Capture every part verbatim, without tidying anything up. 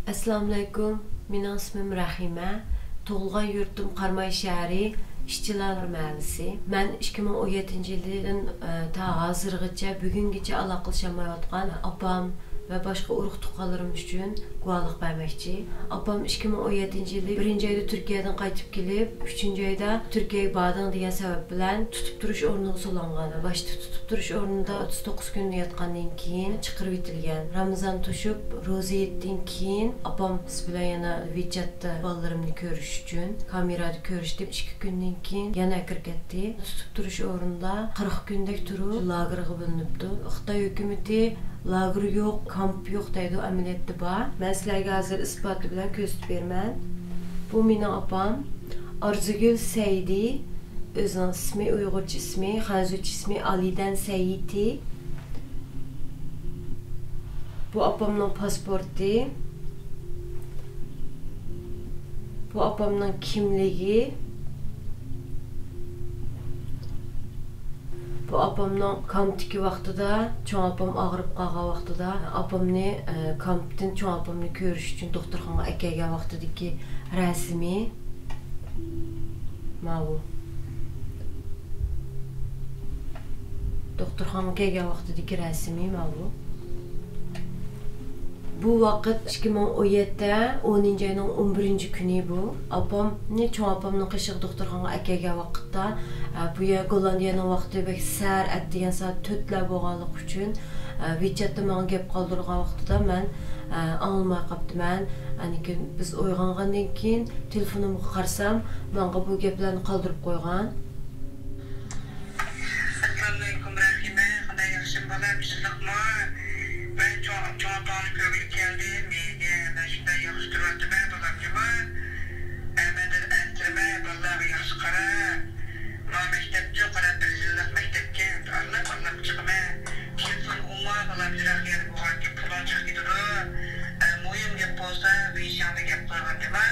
ئەسسالامۇئەلەيكۇم، مېنىڭ ئىسمىم رەھىمە. تۇغۇلغان يۇرتۇم قاراماي شەھىرى، ئىشچىلار مەھەللىسى. مەن ئىككى مىڭ ئون يەتتىنچى يىلدىن، ئە، تا ھازىرغىچە، بۈگۈنگىچە ئالاقىلىشالمايۋاتقان ئاپام ۋە باشقا ئۇرۇق-تۇغقانلىرىم ئۈچۈن گۇۋاھلىق بەرمەكچى. ئاپام ئىككى مىڭ ئون يەتتىنچى يىلى بىرىنچى ئايدا تۈركىيەدىن قايتىپ كېلىپ، ئۈچىنچى ئايدا تۈركىيەگە باردىڭ دېگەن سەۋەب بىلەن تۇتۇپ تۇرۇش ئورنىغا سولانغان. باشتا تۇتۇپ تۇرۇش ئورنىدا ئوتتۇز توققۇز كۈن ياتقاندىن كېيىن چىقىرىۋېتىلگەن. رامىزان توشۇپ، روزا ھېيتتىن كېيىن ئاپام بىز بىلەن يەنە ۋىچەتتە بالىلىرىمنى كۆرۈش ئۈچۈن كامېرادا كۆرۈشتى. ئىككى كۈندىن كېيىن يەنە ئەكىرىپ كەتتى. تۇتۇپ تۇرۇش ئورنىدا قىرىق كۈندەك تۇرۇپ، لاگېرغا بۆلۈنۈپتۇ. خىتاي ھۆكۈمىتى لاگېر يوق، كامپ يوق دەيدۇ، ئەمەلىيەتتە بار. مەن سىلەرگە ھازىر ئىسپاتى بىلەن كۆرسىتىپ بېرىمەن. بۇ مېنىڭ ئاپام. ئارزۇگۈل سەيدى، ئۆزىنىڭ ئىسمى، ئۇيغۇرچە ئىسمى، خەنزۇچە ئىسمى ئالىدەن سەيىتى. بۇ ئاپامنىڭ پاسپورتى. بۇ ئاپامنىڭ كىملىكى. بۇ ئاپامنىڭ كامپتىكى ۋاقتىدا، چوڭ ئاپام ئاغرىپ قالغان ۋاقتىدا، ئاپامنى، ئە، كامپتىن چوڭ ئاپامنى كۆرۈش ئۈچۈن دوختۇرخانىغا ئەكەلگەن ۋاقتىدىكى رەسىمى. ماۋۇ. دوختۇرخانىغا كەلگەن ۋاقتىدىكى رەسىمى ماۋۇ. بۇ ۋاقىت ئىككى مىڭ ئون يەتتە، ئونىنچى ئاينىڭ ئون بىرىنچى كۈنى بۇ. ئاپامنى چوڭ ئاپامنىڭ قېشىغا دوختۇرخانىغا ئەكەلگەن ۋاقىتتا، ئە، بۇ يەر گوللاندىيەنىڭ ۋاقتى بەك سەھەر ئەتىگەن سائەت تۆتلەر بولغانلىقى ئۈچۈن، ئە، ۋىچەتتە ماڭا گەپ قالدۇرغان ۋاقتىدا مەن، ئە، ئاڭلىماي قاپتىمەن. ئاندىن كېيىن بىز ئويغانغاندىن كېيىن تېلېفونۇمغا قارىسام، ماڭا بۇ گەپلەرنى قالدۇرۇپ قويغان. ئەسسالامۇئەلەيكۇم، رەھىمە. قانداق، ياخشىمۇ بالام؟ تىنچلىقمۇ؟ مەن چوڭ، چوڭ ئاپاڭنى كۆرگىلى كەلدىم. مېگە مەن شۇنداق ياخشى تۇرۇۋاتىمەن، بالام جۇما. ئەمەندىن ئەنسىرىمە، بالىلارغا ياخشى قارا. ما مەكتەپچۇ، قارا، بىر يىللىق مەكتەپكەن. ئاللاپ، ئاللاپ چىقىمەن. تېلېفون ئۇڭا، بالام، يىراق يەردە بولغانكى پۇلۇڭ چىقىپ كېتىدۇ. ئە، مۇھىم گەپ بولسا، ۋېيشىڭدا گەپ قىلغىن جۇما.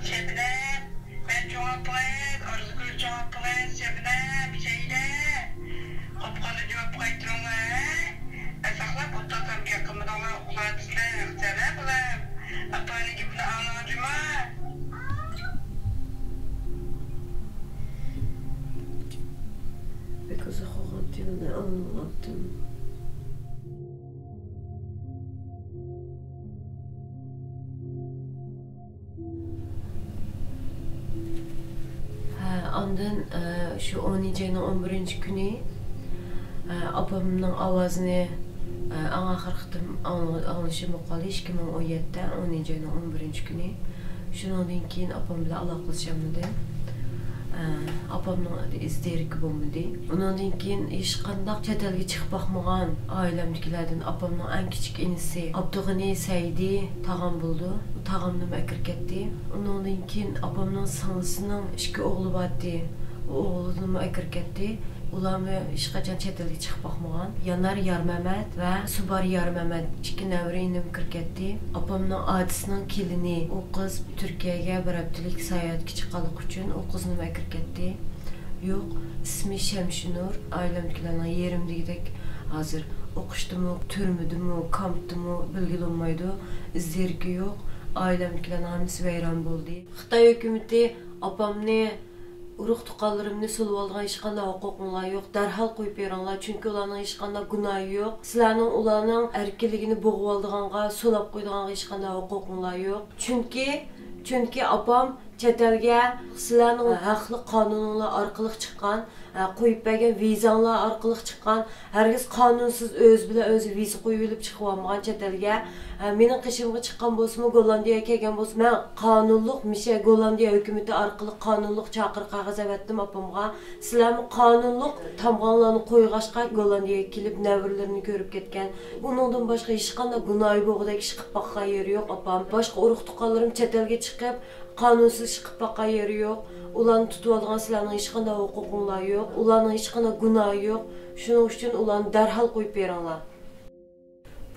شەبنەم، مەن چوڭ ئاپىڭىز، ئارزۇگۈل چوڭ ئاپىڭىز، شەبنەم، شەيدە. قوپقاندا جاۋاب قايتۇرۇڭلار، ھە؟ ساقلاپ ئولتۇرسام گەپ قىلمىدىڭلار، ئۇخلاۋاتىسىلەر، ھەقسەن، ھە، بالام؟ ئاپاڭنىڭ گېپىنى ئاڭلاڭ جۇما. بەك ئۇزاق بولغانتى، ئۇنى ئاڭلىمىغانتىم. ھە، ئاندىن، ئە، شۇ ئونىنچى ئاينىڭ ئون بىرىنچى كۈنى، ئە، ئاپامنىڭ ئاۋازىنى، ئە، ئەڭ ئاخىرقى قېتىم ئاڭلا-، ئاڭلىشىم بولۇپ قالدى، ئىككى مىڭ ئون يەتتە، ئونىنچى ئاينىڭ ئون بىرىنچى كۈنى. شۇنىڭدىن كېيىن ئاپام بىلەن ئالاقىلىشالمىدىم. ئە، ئاپامنىڭ ئىز دېرىكى بولمىدى. ئۇنىڭدىن كېيىن ھېچقانداق چەت ئەلگە چىقىپ باقمىغان ئائىلەمدىكىلەردىن ئاپامنىڭ ئەڭ كىچىك ئىنىسى ئابدۇغېنى سەئىدى تاغام بولىدۇ. ئۇ تاغامنىمۇ ئەكىرىپ كەتتى. ئۇنىڭدىن كېيىن ئاپامنىڭ سىڭلىسىنىڭ ئىككى ئوغلى بارتى. ئۇ ئوغلىنىمۇ ئەكىرىپ كەتتى. ئۇلارمۇ ھېچقاچان چەت ئەلگە چىقىپ باقمىغان. يانار يارمەمەت ۋە سۇبار يارمەمەت، ئىككى نەۋرە ئىنىم كىرىپ كەتتى. ئاپامنىڭ ئاچىسىنىڭ كېلىنى، ئۇ قىز تۈركىيەگە بىر ھەپتىلىك ساياھەتكە چىققانلىقى ئۈچۈن ئۇ قىزنىمۇ ئەكىرىپ كەتتى. يوق، ئىسمى شەمشىنۇر، ئائىلەمدىكىلەرنىڭ يېرىم دېگۈدەك ھازىر ئوقۇشتىمۇ، تۈرمىدىمۇ، كامپتىمۇ بىلگىلى بولمايدۇ. ئىز دېرىكى يوق، ئائىلەمدىكىلەرنىڭ ھەممىسى ۋەيران بولدى. خىتاي ھۆكۈمىتى ئاپامنى، ئۇرۇق-تۇغقانلىرىمنى سولىۋالىدىغان ھېچقانداق ھوقۇقۇڭلار يوق، دەرھال قويۇپ بېرىڭلار، چۈنكى ئۇلارنىڭ ھېچقانداق گۇناھى يوق. سىلەرنىڭ ئۇلارنىڭ ئەركىنلىكىنى بوغۇۋالىدىغانغا، سولاپ قويىدىغانغا ھېچقانداق ھوقۇقۇڭلار يوق. چۈنكى، چۈنكى ئاپام چەت ئەلگە سىلەرنىڭ ھەقلىق قانۇنۇڭلار ئارقىلىق چىققان، ھە، قويۇپ بەرگەن ۋىزاڭلار ئارقىلىق چىققان، ھەرگىز قانۇنسىز ئۆزى بىلەن ئۆزى ۋىزا قويۇۋېلىپ چىقىۋالمىغان چەت ئەلگە. ھە، مېنىڭ قېشىمغا چىققان بولسىمۇ، گوللاندىيەگە كەلگەن بولسا، مەن قانۇنلۇق مىشە گوللاندىيە ھۆكۈمىتى ئارقىلىق قانۇنلۇق چاقىرىق قەغەز ئەۋەتتىم ئاپامغا. سىلەرمۇ قانۇنلۇق تامغاڭلارنى قويغاچقا، گوللاندىيەگە كېلىپ نەۋرىلىرىنى كۆرۈپ كەتكەن. ئۇنىڭدىن باشقا ھېچقانداق گۇناھى بولغۇدەك ئىش قىلىپ باققان يېرى يوق ئاپام. باشقا ئۇرۇق-تۇغقانلىرىم چەت ئەلگە چىقىپ، قانۇنسىز چىقىپ باققان يېرى يوق. ئۇلارنى تۇتۇۋالىدىغان سىلەرنىڭ ھېچقانداق ھوقۇقۇڭلار يوق. ئۇلارنىڭ ھېچقانداق گۇناھى يوق. شۇنىڭ ئۈچۈن ئۇلارنى دەرھال قويۇپ بېرىڭلار.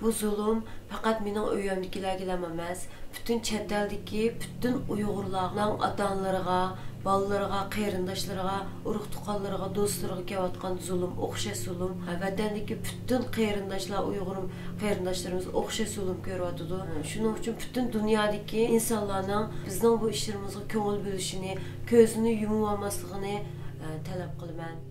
بۇ زۇلۇم پەقەت مېنىڭ ئۆيۈمدىكىلەرگىلا ئەمەس، پۈتۈن چەت ئەلدىكى پۈتۈن ئۇيغۇرلارنىڭ ئاتا-ئانىلىرىغا، بالىلىرىغا، قېرىنداشلىرىغا، ئۇرۇق-تۇغقانلىرىغا، دوستلىرىغا كېلىۋاتقان زۇلۇم ئوخشاش زۇلۇم. ۋەتەندىكى پۈتۈن قېرىنداشلار، ئۇيغۇر قېرىنداشلىرىمىز ئوخشاش زۇلۇم كۆرۈۋاتىدۇ. شۇنىڭ ئۈچۈن پۈتۈن دۇنيادىكى ئىنسانلارنىڭ بىزنىڭ بۇ ئىشلىرىمىزغا كۆڭۈل بۆلۈشىنى، كۆزىنى يۇمۇۋالماسلىقىنى، ئە، تەلەپ قىلىمەن.